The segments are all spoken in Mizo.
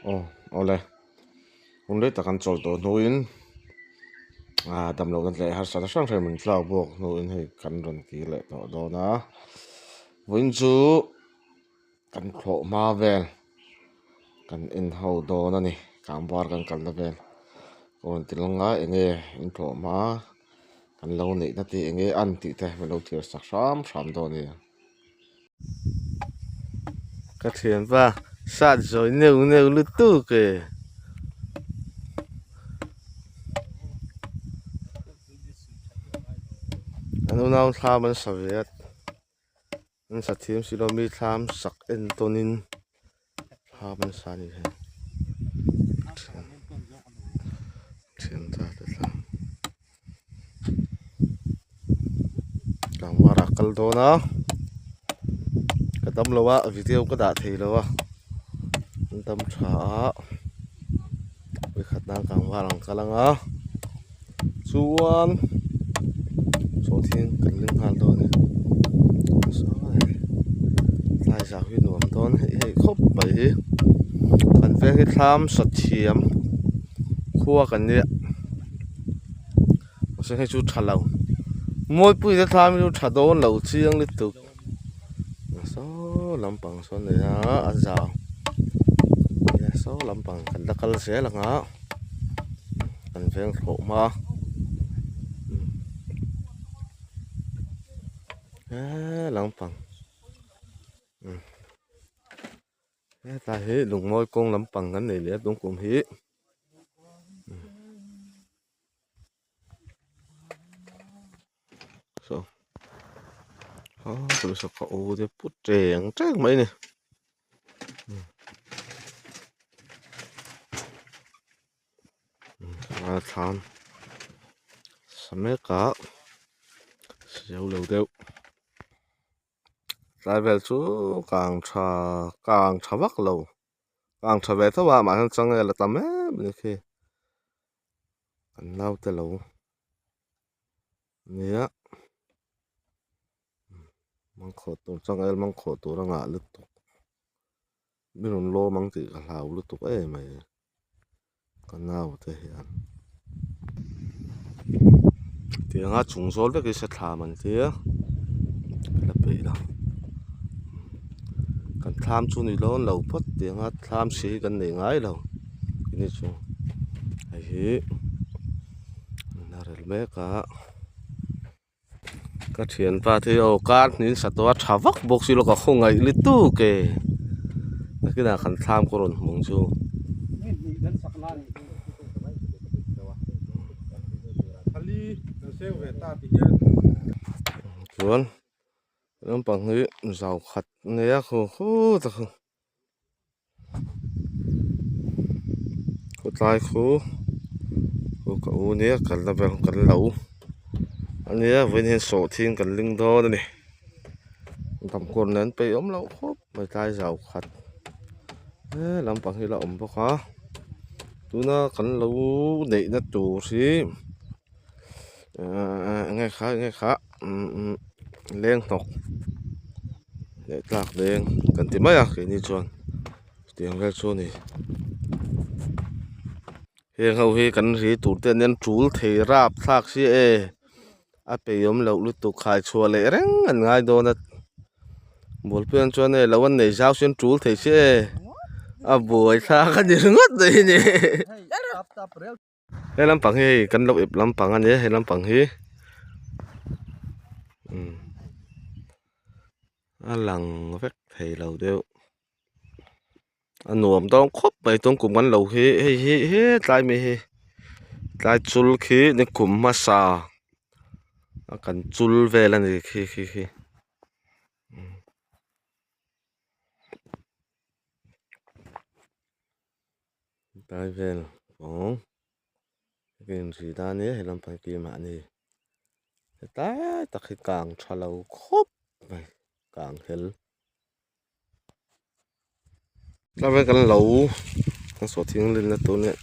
Aw awle hun rei tak an chawl tawh hnuin ah damlohna leh harsatna hrang hrang min tlak bawk hnuin hei kan rawn kir leh tawh dawn a vawiin chu kan thlawh hma vel kan en ho dawn a ni tlangval kan kalna vel ka rawn ti lang a enge in thlawh hma kan lo neihna te enge an tih te min lo thlir sak hram hram dawn a ni. Ka thianpa sat zawi neuh neuh lutuk e. An unau thlam an sa ve a an sa thiam si lo mi thlam sak en tawnin thlam an sa a ni hei thian ta te thlam. Tlangvar ah kal dawn a ka dam lo a video ka dah thei lo a an dam tha a vawikhat nan tlangval an kal ang a chuan sawhthing kan ling nghal dawn a ni sawi tlai zau hi nuam dawn hei hei khawp mai hi kan veng hi thlam sathiam khua kan nia. Mahse hei chu tha lo mawipui te thlam hi chu tha dawn lo chiang lutuk saw lampang sawn nei a a zau saw lampang kan la kal zel ang a kan veng thlawh hma he lampang hetlai hi lungmawi kawng lampang kan nei leh a tungkum hi. Saw ah saw ka u te put teng teng mai a ni a thlam sa mek a zeu lo deuh tlai vel chu kang tha kang tha vak lo. Kang tha ve tho a mahse changel a tam em a ni khi an naute lo nia mangkhawh tur changel mangkhawh tur a ngah lutuk mi rawn lawm ang tih ka hlau lutuk em mai ka naute hian tianga chung zawl vek hi sathlam an tia ka la peih lo kan thlam chu ni dawn lo phawt tianga thlam si hi kan nei ngai lo ni chu hei hi an la rel mek a ka thianpa te hi aw kar hnin sa tawh a tha vak bawk si lo ka khawngaih lutuk e nakinah kan thlam ka rawn hmu ang chu. Chuan lampang hi zau khat nia khu khu ta khu khawtlai khu khu ka u nia kalna ber kan lo ania vawiin hian sawhthing kan ling dawn a ni damkawr nen peih awm loh khawp mai tlai zau khat he lampang hi la awm bawk a tuna kan lo neihna tur hi ehh enge kha enge kha umm leng hnawk leh tlak leng kan ti mai a keini chuan chutiang vel chu a ni heng ho hi kan ri tur te an tul thei rap thlak si e a peihawm loh lutuk khai chhuah leh reng an ngai dawn a bualpui an chuan e lo an nei zau si an tul thei si e a buai thlak a ni ringawt mai a ni. He lampang hi hei kan lo ep lampang a nia he lampang hi umm a lang vek thei lo deuh a nuam dawn khawp mai tun kum kan lo hi hei hi hetlai mai hi tlai chul khi ni kum hmasa a kan chul vel a ni khi khi khi. Tlai vel kawng ka inri ta ania he lampang hi keimah a ni hetlai tak hi kang tha lo khawp mai kang hel tlai vel kan lo kan saw thianghlim na tur nia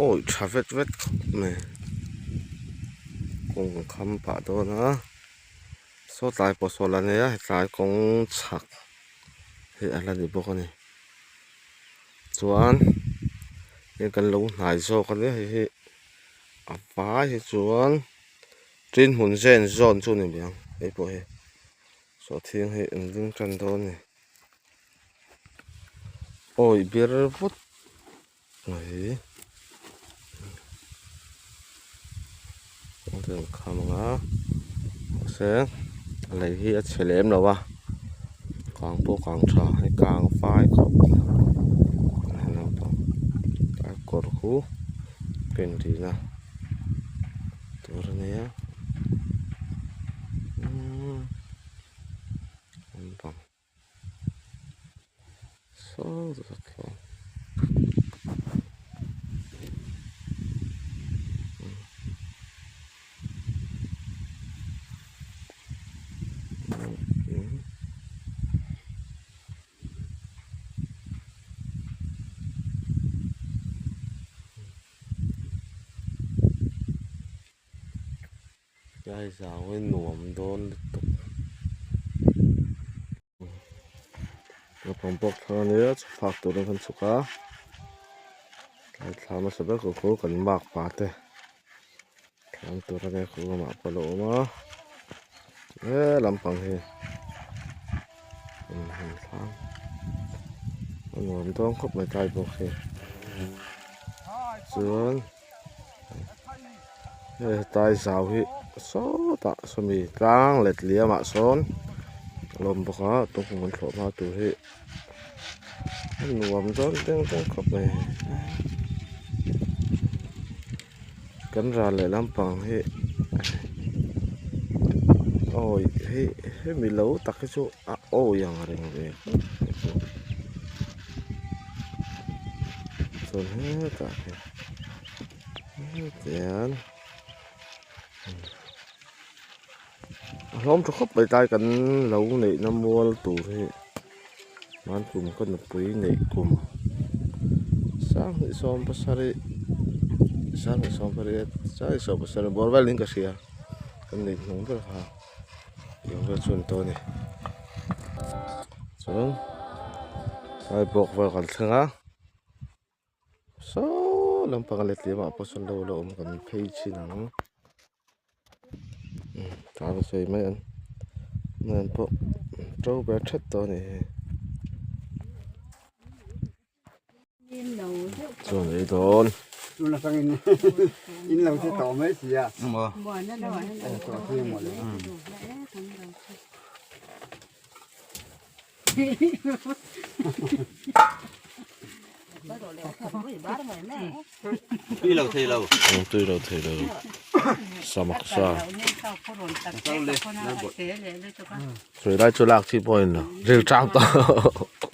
awi tha vet vet khawp mai kawng kan kham pah dawn a saw tlai pawh saw la nia hetlai kawng chhak hi a la ni bawk a ni. Chuan hei kan lo hnai zawk a nia hei hi a vai hi chuan tin hmun zen zawn chu a ni mai ang hei pawh hi sawhthing hi an ding tan dawn a ni awi ber vut mai kham ang a mahse a lei hi a chhe lem lo a kang pawh kang tha hei kang fai khawp mai naupang a kawr khu pen rihna tur a nia umm naupang. Saw zat hlawm. Tlai zau hi nuam dawn lutuk. Naupang bawk thlang ania chhuk thlak turin kan chhuk a tlai thla hmasa ber khu khu kan mark pa te thlang tur ania khu lamah pawh a lo awm a he lampang hi a nuam dawn khawp mai tlai bawk hi chuan. Hei tlai zau hi sawtah sawmi tlang let liamah sawn a lo awm bawk a tumhmun an thlawh hma tur hi a nuam dawn deng deng khawp mai kan ral leh lampang hi awi hei hemi lo tak hi chu a awi ang reng ve khawp mai chuan hetah hian. Tian a hlawm tha khawp mai tlai kan lo neihna mual tur hi hman kum ka nupui neih kum sanghnih sawm pasarih sanghnih sawm pariat sanghnih sawm pasarih bawr velin ka hria kan neih hnung ber kha eng vel chu an to a ni chuan tlai bawk vel kan thleng a. Saw lampang a letliam ah pawh sawn lo la awm kan phei thin ang tah ka sawi mai ang mai pawh to ber that tawh a ni hei chuan ei dawn Tui lo thei lo. Tui lo thei lo. Samak sa. Sawi lai chu lak chi pawh in lo. Ril tang tawh.